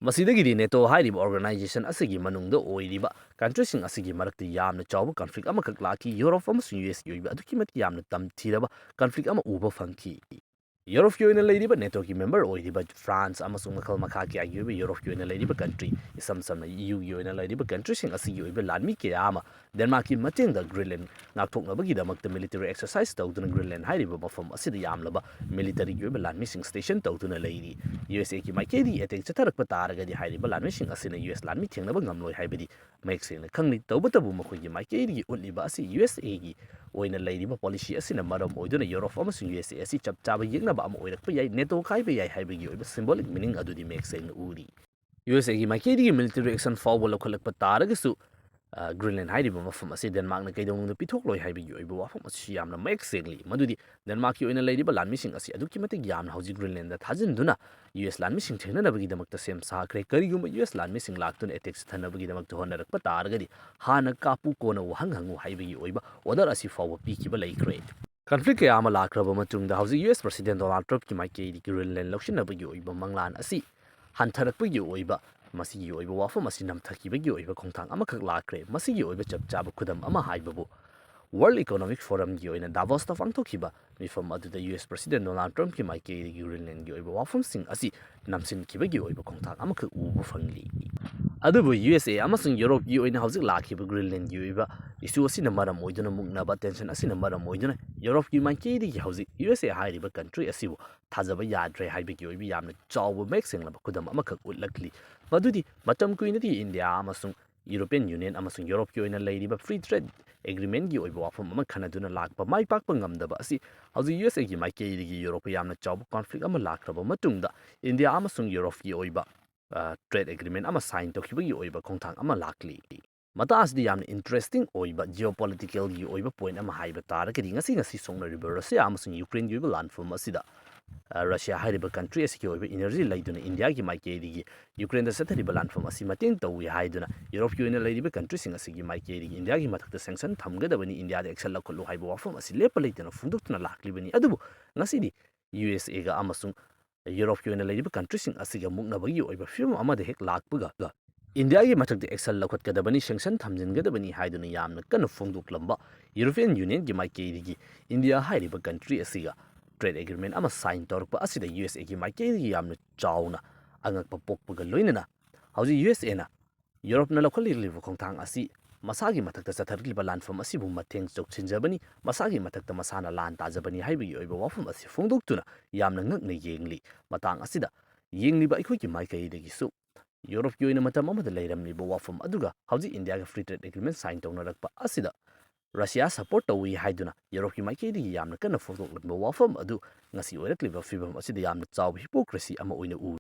ꯃꯁꯤꯗꯒꯤꯗꯤ NATO ꯍꯥꯏꯔꯤꯕ organization ꯑꯁꯤꯒꯤ ꯃꯅꯨꯡꯗ ꯑꯣꯏꯔꯤꯕ countryꯁꯤꯡ ꯑꯁꯤꯒꯤ ꯃꯔꯛꯇ ꯌꯥꯝꯅ ꯆꯥꯎꯕ conflict ꯑꯃꯈꯛ ꯂꯥꯛꯈꯤ꯫ ꯌꯨꯔꯣꯞ ꯑꯃꯁꯨꯡ ꯌꯨ ꯑꯦꯁꯀꯤ ꯑꯣꯏꯕ ꯑꯗꯨꯛꯀꯤ ꯃꯇꯤꯛ ꯌꯥꯝꯅ ꯇꯝꯊꯤꯔꯕ conflict ꯑꯃ ꯎꯕ ꯐꯪꯈꯤ꯫ ꯌꯨꯔꯣꯞꯀꯤ ꯑꯣꯏꯅ ꯂꯩꯔꯤꯕ ꯅꯦꯇꯣꯒꯤ ꯃꯦꯝꯕꯔ ꯑꯣꯏꯔꯤꯕ ꯐ꯭ꯔꯥꯟꯁ ꯑꯃꯁꯨꯡ ꯃꯈꯜ ꯃꯈꯥ ꯀꯌꯥꯒꯤ ꯑꯣꯏꯕ ꯌꯨꯔꯣꯞꯀꯤ ꯑꯣꯏꯅ ꯂꯩꯔꯤꯕ ꯀꯟꯇ꯭ꯔꯤ, ꯏꯁꯝ ꯁꯝꯅ ꯏ ꯌꯨꯒꯤ ꯑꯣꯏꯅ ꯂꯩꯔꯤꯕ ꯀꯟꯇ꯭ꯔꯤꯁꯤꯡ ꯑꯁꯤꯒꯤ ꯑꯣꯏꯕ ꯂꯥꯟꯃꯤ ꯀꯌꯥ ꯑꯃ ꯗꯦꯟꯃꯥꯔꯛꯀꯤ ꯃꯇꯦꯡꯗ ꯒ꯭ꯔꯤꯟꯂꯦꯟ ꯉꯥꯛꯊꯣꯛꯅꯕꯒꯤꯗꯃꯛꯇ ꯃꯤꯂꯤꯇꯔꯤ ꯑꯦꯛꯁꯔꯁꯥꯏꯁ ꯇꯧꯗꯨꯅ ꯒ꯭ꯔꯤꯟꯂꯦꯟ ꯍꯥꯏꯔꯤꯕ ꯃꯐꯝ ꯑꯁꯤꯗ ꯌꯥꯝꯂꯕ ꯃꯤꯂꯤꯇꯔꯤꯒꯤ ꯑꯣꯏꯕ ꯂꯥꯟꯃꯤꯁꯤꯡ ꯁ꯭ꯇꯦꯁꯟ ꯇꯧꯗꯨꯅ ꯂꯩꯔꯤ꯫ ꯌꯨ ꯑꯦꯁ ꯑꯦꯒꯤ ꯃꯥꯏꯀꯩꯗꯒꯤ ꯑꯦꯇꯦꯛ ꯆꯠꯊꯔꯛꯄ ꯇꯥꯔꯒꯗꯤ ꯍꯥꯏꯔꯤꯕ ꯂꯥꯟꯃꯤꯁꯤꯡ ꯑꯁꯤꯅ ꯌꯨ ꯑꯦꯁ ꯂꯥꯟꯃꯤ ꯊꯦꯡꯅꯕ ꯉꯝꯂꯣꯏ ꯍꯥꯏꯕꯗꯤ ꯃꯌꯦꯛ ꯁꯦꯡꯅ ꯈꯪꯂꯤ꯫ ꯇꯧꯕꯇꯕꯨ ꯃꯈꯣꯏꯒꯤ ꯃꯥꯏꯀꯩꯗꯒꯤ ꯎꯠꯂꯤꯕ ꯑꯁꯤ ꯌꯨ ꯑꯦꯁ ꯑꯦꯒꯤ ꯑꯣꯏꯅ ꯂꯩꯔꯤꯕ ꯄꯣꯂꯤꯁꯤ ꯑꯁꯤꯅ ꯃꯔꯝ ꯑꯣꯏꯗꯨꯅ ꯌꯨꯔꯣꯞ ꯑꯃꯁꯨꯡ ꯌꯨ ꯑꯦꯁ ꯑꯦ ꯑꯁꯤ ꯆꯞ ꯆꯥꯕ ꯌꯦꯛꯅꯕ ꯑꯃ ꯑꯣꯏꯔꯛꯄ ꯌꯥꯏ, ꯅꯦꯇꯣ ꯀꯥꯏꯕ ꯌꯥꯏ ꯍꯥꯏꯕꯒꯤ ꯑꯣꯏꯕ ꯁꯤꯝꯕꯣꯂꯤꯛ ꯃꯤꯅꯤꯡ ꯑꯗꯨꯗꯤ ꯃꯌꯦꯛ ꯁꯦꯡꯅ ꯎꯔꯤ꯫ ꯌꯨ ꯑꯦꯁ ꯑꯦꯒꯤ ꯃꯥꯏꯀꯩꯗꯒꯤ ꯃꯤꯂꯤꯇꯔꯤ ꯑꯦꯛꯁꯟ ꯐꯥꯎꯕ ꯂꯧꯈꯠꯂꯛꯄ ꯇꯥꯔꯒꯁꯨ, ꯑ, ꯒ꯭ꯔꯤꯟꯂꯦꯟ ꯍꯥꯏꯔꯤꯕ ꯃꯐꯝ ꯑꯁꯤ ꯗꯦꯟꯃꯥꯔꯛꯅ ꯀꯩꯗꯧꯅꯨꯡꯗ ꯄꯤꯊꯣꯛꯂꯣꯏ ꯍꯥꯏꯕꯒꯤ ꯑꯣꯏꯕ ꯋꯥꯐꯝ ꯑꯁꯤꯁꯨ ꯌꯥꯝꯅ ꯃꯌꯦꯛ ꯁꯦꯡꯂꯤ꯫ ꯃꯗꯨꯗꯤ ꯗꯦꯟꯃꯥꯔꯛꯀꯤ ꯑꯣꯏꯅ ꯂꯩꯔꯤꯕ ꯂꯥꯟꯃꯤꯁꯤꯡ ꯑꯁꯤ ꯑꯗꯨꯛꯀꯤ ꯃꯇꯤꯛ ꯌꯥꯝꯅ ꯍꯧꯖꯤꯛ ꯒ꯭ꯔꯤꯟꯂꯦꯟꯗ ꯊꯥꯖꯤꯟꯗꯨꯅ ꯌꯨ ꯑꯦꯁ ꯂꯥꯟꯃꯤꯁꯤꯡ ꯊꯦꯡꯅꯅꯕꯒꯤꯗꯃꯛꯇ ꯁꯦꯝ ꯁꯥꯈ꯭ꯔꯦ꯫ ꯀꯔꯤꯒꯨꯝꯕ ꯌꯨ ꯑꯦꯁ ꯂꯥꯟꯃꯤꯁꯤꯡ ꯂꯥꯛꯇꯨꯅ ꯑꯦꯇꯦꯛ ꯆꯠꯊꯅꯕꯒꯤꯗꯃꯛꯇ ꯍꯣꯠꯅꯔꯛꯄ ꯇꯥꯔꯒꯗꯤ ꯍꯥꯟꯅ ꯀꯥꯞꯄꯨ ꯀꯣꯟꯅ ꯋꯥꯍꯪ ꯍꯪꯉꯨ ꯍꯥꯏꯕꯒꯤ ꯑꯣꯏꯕ ꯑꯣꯔꯗꯔ ꯑꯁꯤ ꯐꯥꯎꯕ ꯄꯤꯈꯤꯕ ꯂꯩꯈ꯭ꯔꯦ꯫ ꯀꯟꯐ꯭ꯂꯤꯛ ꯀꯌꯥ ꯑꯃ ꯂꯥꯛꯈ꯭ꯔꯕ ꯃꯇꯨꯡꯗ ꯍꯧꯖꯤꯛ ꯌꯨ ꯑꯦꯁ ꯄ꯭ꯔꯁꯤꯗꯦꯟ ꯗꯣꯅꯥꯜꯗ ꯇ꯭ꯔꯝꯞꯀꯤ ꯃꯥꯏꯀꯩꯗꯒꯤ ꯒ꯭ꯔꯤꯟꯂꯦꯟ ꯂꯧꯁꯤꯟꯅꯕꯒꯤ ꯑꯣꯏꯕ ꯃꯪꯂꯥꯟ ꯑꯁꯤ ꯍꯟꯊꯔꯛꯄꯒꯤ ꯑꯣꯏꯕ, ꯃꯁꯤꯒꯤ ꯑꯣꯏꯕ ꯋꯥꯐꯝ ꯑꯁꯤ ꯅꯝꯊꯈꯤꯕꯒꯤ ꯑꯣꯏꯕ ꯈꯣꯡꯊꯥꯡ ꯑꯃꯈꯛ ꯂꯥꯛꯈ꯭ꯔꯦ꯫ ꯃꯁꯤꯒꯤ ꯑꯣꯏꯕ ꯆꯞ ꯆꯥꯕ ꯈꯨꯗꯝ ꯑꯃ ꯍꯥꯏꯕꯕꯨ ꯋꯥꯔꯜꯗ ꯏꯀꯣꯅꯣꯃꯤꯛ ꯐꯣꯔꯝꯒꯤ ꯑꯣꯏꯅ ꯗꯥꯚꯣꯁꯇ ꯄꯥꯡꯊꯣꯛꯈꯤꯕ ꯃꯤꯐꯝ ꯑꯗꯨꯗ ꯌꯨ ꯑꯦꯁ ꯄ꯭ꯔꯁꯤꯗꯦꯟ ꯗꯣꯅꯥꯜꯗ ꯇ꯭ꯔꯝꯞꯀꯤ ꯃꯥꯏꯀꯩꯗꯒꯤ ꯒ꯭ꯔꯤꯟꯂꯦꯟꯒꯤ ꯑꯣꯏꯕ ꯋꯥꯐꯝꯁꯤꯡ ꯑꯁꯤ ꯅꯝꯁꯤꯟꯈꯤꯕꯒꯤ ꯑꯣꯏꯕ ꯈꯣꯡꯊꯥꯡ ꯑꯃꯈꯛ ꯎꯕ ꯐꯪꯂꯤ꯫ ꯑꯗꯨꯕꯨ ꯌꯨ ꯑꯦꯁ ꯑꯦ ꯑꯃꯁꯨꯡ ꯌꯨꯔꯣꯞꯀꯤ ꯑꯣꯏꯅ ꯍꯧꯖꯤꯛ ꯂꯥꯛꯈꯤꯕ ꯒ꯭ꯔꯤꯟꯂꯦꯟꯒꯤ ꯑꯣꯏꯕ ꯏꯁꯨ ꯑꯁꯤꯅ ꯃꯔꯝ ꯑꯣꯏꯗꯨꯅ, ꯃꯨꯛꯅꯕ ꯇꯦꯟꯁꯟ ꯑꯁꯤꯅ ꯃꯔꯝ ꯑꯣꯏꯗꯨꯅ ꯌꯨꯔꯣꯞꯀꯤ ꯃꯥꯏꯀꯩꯗꯒꯤ ꯍꯧꯖꯤꯛ ꯌꯨ ꯑꯦꯁ ꯑꯦ ꯍꯥꯏꯔꯤꯕ ꯀꯟꯇ꯭ꯔꯤ ꯑꯁꯤꯕꯨ ꯊꯥꯖꯕ ꯌꯥꯗ꯭ꯔꯦ ꯍꯥꯏꯕꯒꯤ ꯑꯣꯏꯕ ꯌꯥꯝꯅ ꯆꯥꯎꯕ ꯃꯌꯦꯛ ꯁꯦꯡꯂꯕ ꯈꯨꯗꯝ ꯑꯃꯈꯛ ꯎꯠꯂꯛꯂꯤ꯫ ꯃꯗꯨꯗꯤ ꯃꯇꯝ ꯀꯨꯏꯅꯗꯤ ꯏꯟꯗꯤꯌꯥ ꯑꯃꯁꯨꯡ ꯌꯨꯔꯣꯄꯤꯌꯟ ꯌꯨꯅꯤꯌꯟ ꯑꯃꯁꯨꯡ ꯌꯨꯔꯣꯞꯀꯤ ꯑꯣꯏꯅ ꯂꯩꯔꯤꯕ ꯐ꯭ꯔꯤ ꯇ꯭ꯔꯦꯗ ꯑꯦꯒ꯭ꯔꯤꯃꯦꯟꯒꯤ ꯑꯣꯏꯕ ꯋꯥꯐꯝ ꯑꯃ ꯈꯟꯅꯗꯨꯅ ꯂꯥꯛꯄ ꯃꯥꯏ ꯄꯥꯛꯄ ꯉꯝꯗꯕ ꯑꯁꯤ ꯍꯧꯖꯤꯛ ꯌꯨ ꯑꯦꯁ ꯑꯦꯒꯤ ꯃꯥꯏꯀꯩꯗꯒꯤ ꯌꯨꯔꯣꯞꯄꯨ ꯌꯥꯝꯅ ꯆꯥꯎꯕ ꯀꯣꯟꯐ꯭ꯂꯤꯛ ꯑꯃ ꯂꯥꯛꯈ꯭ꯔꯕ ꯃꯇꯨꯡꯗ ꯏꯟꯗꯤꯌꯥ ꯑꯃꯁꯨꯡ ꯌꯨꯔꯣꯞꯀꯤ ꯑꯣꯏꯕ, ꯑ, ꯇ꯭ꯔꯦꯗ ꯑꯦꯒ꯭ꯔꯤꯃꯦꯟ ꯑꯃ ꯁꯥꯏꯟ ꯇꯧꯈꯤꯕꯒꯤ ꯑꯣꯏꯕ ꯈꯣꯡꯊꯥꯡ ꯑꯃ ꯂꯥꯛꯂꯤ꯫ ꯃꯇꯥꯡ ꯑꯁꯤꯗ ꯌꯥꯝꯅ ꯏꯟꯇꯔꯦꯁꯇꯤꯡ ꯑꯣꯏꯕ ꯖꯤꯑꯣꯄꯣꯂꯤꯇꯤꯀꯦꯜꯒꯤ ꯑꯣꯏꯕ ꯄꯣꯏꯟꯠ ꯑꯃ ꯍꯥꯏꯕ ꯇꯥꯔꯒꯗꯤ, ꯉꯁꯤ ꯉꯁꯤ ꯁꯣꯛꯅꯔꯤꯕ ꯔꯁꯤꯌꯥ ꯑꯃꯁꯨꯡ ꯌꯨꯀ꯭ꯔꯦꯟꯒꯤ ꯑꯣꯏꯕ ꯂꯥꯟꯐꯝ ꯑꯁꯤꯗ, ꯑ, ꯔꯁꯤꯌꯥ ꯍꯥꯏꯔꯤꯕ ꯀꯟꯇ꯭ꯔꯤ ꯑꯁꯤꯒꯤ ꯑꯣꯏꯕ ꯏꯅꯔꯖꯤ ꯂꯩꯗꯨꯅ ꯏꯟꯗꯤꯌꯥꯒꯤ ꯃꯥꯏꯀꯩꯗꯒꯤ ꯌꯨꯀ꯭ꯔꯦꯟꯗ ꯆꯠꯊꯔꯤꯕ ꯂꯥꯟꯐꯝ ꯑꯁꯤ ꯃꯇꯦꯡ ꯇꯧꯏ ꯍꯥꯏꯗꯨꯅ ꯌꯨꯔꯣꯞꯀꯤ ꯑꯣꯏꯅ ꯂꯩꯔꯤꯕ ꯀꯟꯇ꯭ꯔꯤꯁꯤꯡ ꯑꯁꯤꯒꯤ ꯃꯥꯏꯀꯩꯗꯒꯤ ꯏꯟꯗꯤꯌꯥꯒꯤ ꯃꯊꯛꯇ ꯁꯦꯡꯁꯟ ꯊꯝꯒꯗꯕꯅꯤ, ꯏꯟꯗꯤꯌꯥꯗ ꯑꯦꯛꯁꯟ ꯂꯧꯈꯠꯂꯨ ꯍꯥꯏꯕ ꯋꯥꯐꯝ ꯑꯁꯤ ꯂꯦꯞꯄ ꯂꯩꯇꯅ ꯐꯣꯡꯗꯣꯛꯇꯨꯅ ꯂꯥꯛꯂꯤꯕꯅꯤ꯫ ꯑꯗꯨꯕꯨ ꯉꯁꯤꯗꯤ ꯌꯨ ꯑꯦꯁ ꯑꯦꯒ ꯑꯃꯁꯨꯡ ꯌꯨꯔꯣꯞꯀꯤ ꯑꯣꯏꯅ ꯂꯩꯔꯤꯕ ꯀꯟꯇ꯭ꯔꯤꯁꯤꯡ ꯑꯁꯤꯒ ꯃꯨꯛꯅꯕꯒꯤ ꯑꯣꯏꯕ ꯐꯤꯕꯝ ꯑꯃꯗ ꯍꯦꯛ ꯂꯥꯛꯄꯒ, ꯏꯟꯗꯤꯌꯥꯒꯤ ꯃꯊꯛꯇ ꯑꯦꯛꯁꯟ ꯂꯧꯈꯠꯀꯗꯕꯅꯤ, ꯁꯦꯡꯁꯟ ꯊꯝꯖꯤꯟꯒꯗꯕꯅꯤ ꯍꯥꯏꯗꯨꯅ ꯌꯥꯝꯅ ꯀꯟꯅ ꯐꯣꯡꯗꯣꯛꯂꯝꯕ ꯌꯨꯔꯣꯄꯤꯌꯟ ꯌꯨꯅꯤꯌꯟꯒꯤ ꯃꯥꯏꯀꯩꯗꯒꯤ ꯏꯟꯗꯤꯌꯥ ꯍꯥꯏꯔꯤꯕ ꯀꯟꯇ꯭ꯔꯤ ꯑꯁꯤꯒ trade agreement ꯑꯃ sign ꯇꯧꯔꯛꯄ ꯑꯁꯤꯗ ꯌꯨ ꯑꯦꯁ ꯑꯦꯒꯤ ꯃꯥꯏꯀꯩꯗꯒꯤ ꯌꯥꯝꯅ ꯆꯥꯎꯅ ꯑꯉꯛꯄ ꯄꯣꯛꯄꯒ ꯂꯣꯏꯅꯅ ꯍꯧꯖꯤꯛ ꯌꯨ ꯑꯦꯁ ꯑꯦꯅ ꯌꯨꯔꯣꯞꯅ ꯂꯧꯈꯠꯂꯤꯕ ꯈꯣꯡꯊꯥꯡ ꯑꯁꯤ ꯃꯁꯥꯒꯤ ꯃꯊꯛꯇ ꯆꯠꯊꯔꯛꯂꯤꯕ ꯂꯥꯟꯐꯝ ꯑꯁꯤꯕꯨ ꯃꯇꯦꯡ ꯆꯧꯁꯤꯟꯖꯕꯅꯤ, ꯃꯁꯥꯒꯤ ꯃꯊꯛꯇ ꯃꯁꯥꯅ ꯂꯥꯟ ꯇꯥꯖꯕꯅꯤ ꯍꯥꯏꯕꯒꯤ ꯑꯣꯏꯕ ꯋꯥꯐꯝ ꯑꯁꯤ ꯐꯣꯡꯗꯣꯛꯇꯨꯅ ꯌꯥꯝꯅ ꯉꯛꯅ ꯌꯦꯡꯂꯤ꯫ ꯃꯇꯥꯡ ꯑꯁꯤꯗ ꯌꯦꯡꯂꯤꯕ ꯑꯩꯈꯣꯏꯒꯤ ꯃꯥꯏꯀꯩꯗꯒꯤꯁꯨ ꯌꯨꯔꯣꯞꯀꯤ ꯑꯣꯏꯅ ꯃꯇꯝ ꯑꯃꯗ ꯂꯩꯔꯝꯂꯤꯕ ꯋꯥꯐꯝ ꯑꯗꯨꯒ ꯍꯧꯖꯤꯛ ꯏꯟꯗꯤꯌꯥꯒ free trade agreement sign ꯇꯧꯅꯔꯛꯄ ꯑꯁꯤꯗ ꯔꯁꯤꯌꯥ support ꯇꯧꯏ ꯍꯥꯏꯗꯨꯅ ꯌꯨꯔꯣꯞꯀꯤ ꯃꯥꯏꯀꯩꯗꯒꯤ ꯌꯥꯝꯅ ꯀꯟꯅ ꯐꯣꯡꯗꯣꯛꯂꯝꯕ ꯋꯥꯐꯝ ꯑꯗꯨ ꯉꯁꯤ ꯑꯣꯏꯔꯛꯂꯤꯕ ꯐꯤꯚꯝ ꯑꯁꯤꯗ ꯌꯥꯝꯅ ꯆꯥꯎꯕ hypocrisy ꯑꯃ ꯑꯣꯏꯅ ꯎꯔꯤ꯫